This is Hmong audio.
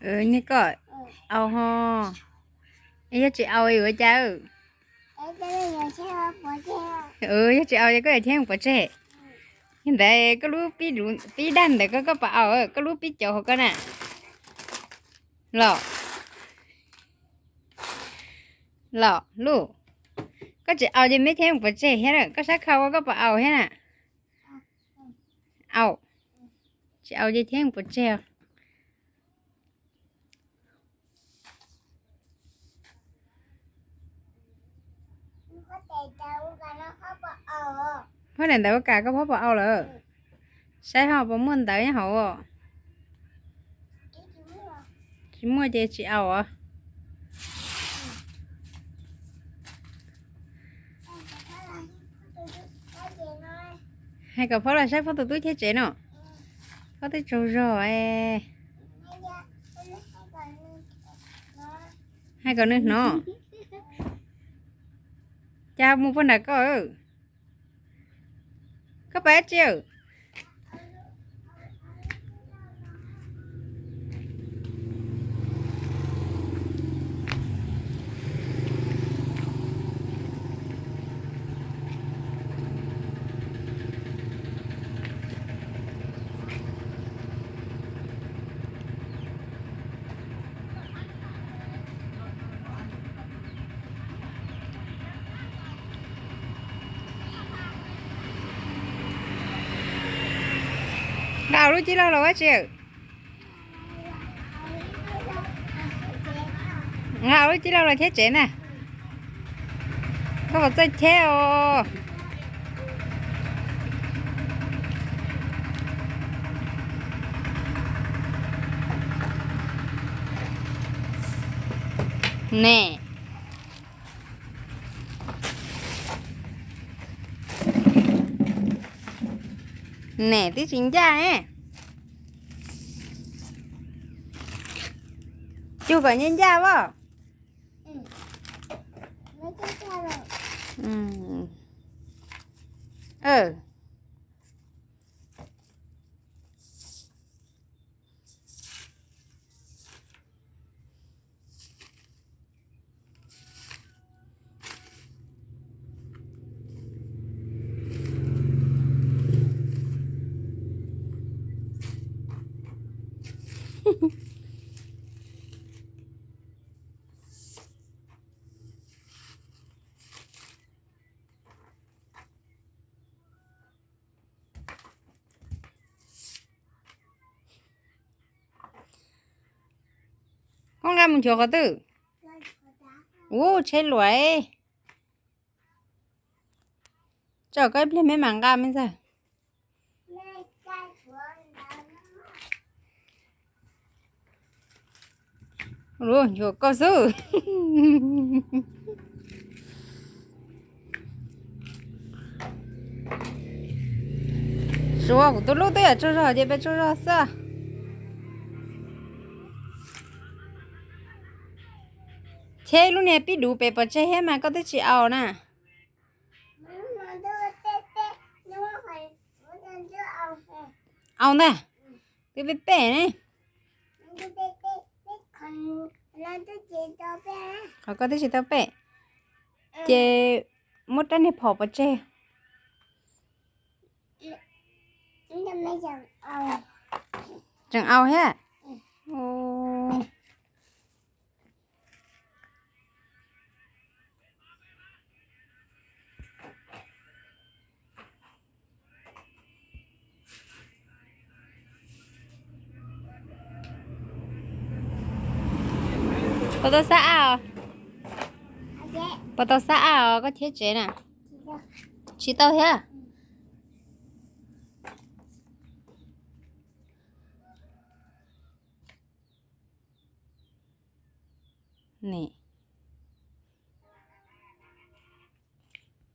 Niag koj, au ho. Yog tsis au yuav cas? Yog tsis au ces koj yuav cheb mus pov tseg. Yog ntawd koj lub pib daj ntawd koj, koj puas au? Koj lub pib cov hauv koj na. Los, los lub. Koj tsis au ces meb cheb mus pov tseg thiab na. Koj sab khau ua koj puas au thiab na? Au. Tsis au ces cheb mus pov tseg. Phob daim ntawd ua cas koj phob puas au lawm? Saib ho puas muaj ntawv nyob hauv. Tsis muaj ces tsis au os. Hais kom phob los saib phob tus tub cheb tsev no. Phob twb tsaug zog. Hais kom nws hnov. Cas mus puag nram koj? Koj pab tsi? Nqa lub cib laug los ua tsi? Nqa lub cib laug los cheb tsev na. Koj puas txawj cheb os? Ne. Ne twb tsis ncaj ne. Cug kom ncaj ncaj as. Koj nqa mus nchuav qhov twg? Ub, tsheb luam. Tso koj ib pliag meb mam nqa meb ntxawg. Nchuav koj xwb. Suav kuv tus lub twb yam tsaug zog ces peb tsaug zog xwb. Cheb lub niag pib duv pem pov tseg thiab mas koj twb tsis au na. Au ntag, twb peb pem ne. Qhov koj twb tsis tau pem, ces muab rab niag phom pov tseg. Tseem au thiab. Puas tau xab ab os? Puas tau xab ab os koj cheb tsev na? Tsis tau thiab. Nim,